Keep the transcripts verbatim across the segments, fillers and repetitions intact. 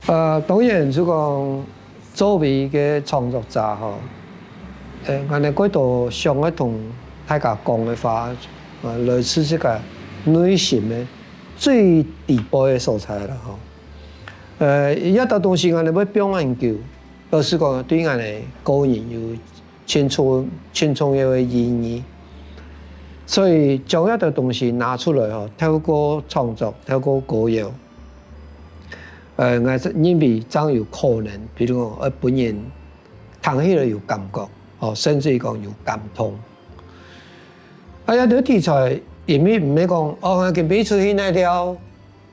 呃，當然就講作為一個創作者吼，呃，𠊎呢過多想愛同大家講个話，呃，來自這個內心个最底背个所在啦吼。呃，這兜東西𠊎呢會放恁久，老實講對𠊎呢個人有盡重、盡重要个意義。所以將這兜東西拿出來吼，透過創作，透過歌謠， 呃，𠊎認為正有可能，比如講，呃，分人聽起來有感覺，哦，甚至於講有感動。啊，這兜題材，因為毋係講，哦，𠊎今晡日出去哪尞，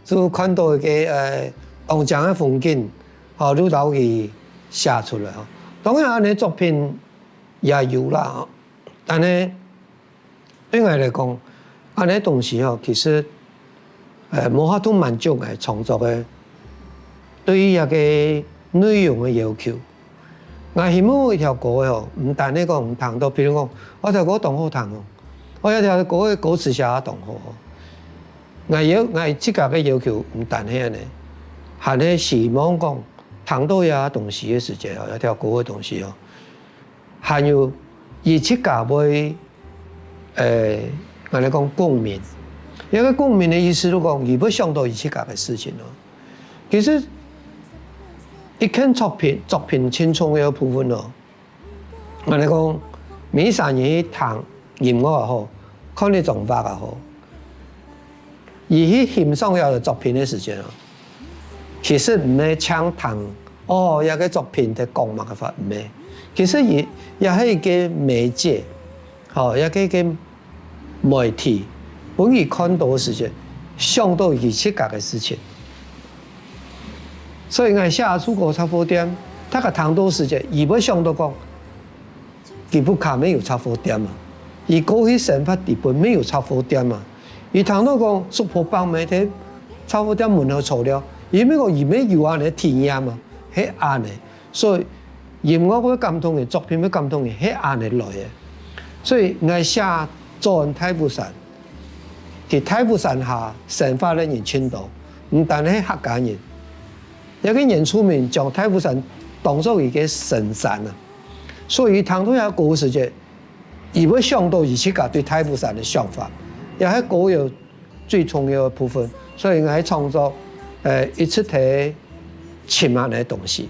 就看到一個，呃，當靚个風景，哦，就摎佢寫出來，哦。當然，恁樣作品也有啦，哦，但係 對𠊎來講，恁樣東西吼，其實，呃，無法度滿足𠊎創作个對於這個內容个要求。𠊎希望一條歌个吼，毋單係講聽到，比如講，哦，這條歌當好聽哦，哦，這條歌个歌詞寫得當好哦。𠊎要，𠊎自家个要求毋單係恁樣，還係希望講聽到這東西个時節吼，這條歌个東西吼， 還有佢自家會，呃，𠊎來講共鳴。這個共鳴个意思就講，佢會想到佢自家个事情咯。其實，一件作品，作品盡重要个部分咯。𠊎來講，每一儕人去聽音樂也好，看一張畫也好， 佢去欣賞這個作品个時節哦，其實毋係淨聽，哦，這個作品在講麼个話，毋係。其實佢也係一個媒介，吼，也係一個媒體，分佢看到个時節，想到佢自家个事情。所以𠊎寫這首歌雜貨店，大家聽到時節，佢會想到講， 佢屋下乜有雜貨店啊，佢過去生活地方乜有雜貨店啊。佢聽到講叔婆伯姆在雜貨店門口坐尞，佢乜講佢乜有恁樣體驗啊，係恁樣。所以音樂會感動人，作品會感動人，係恁樣來个。所以𠊎寫轉大武山，在大武山下生活个人盡多，毋單係客家人，這個原住民將大武山當作一個神山啊。 所以聽到這歌時節，佢會想到佢自家對大武山个想法，這係歌謠最重要个部分。所以𠊎創作，呃，一直在尋恁樣个東西。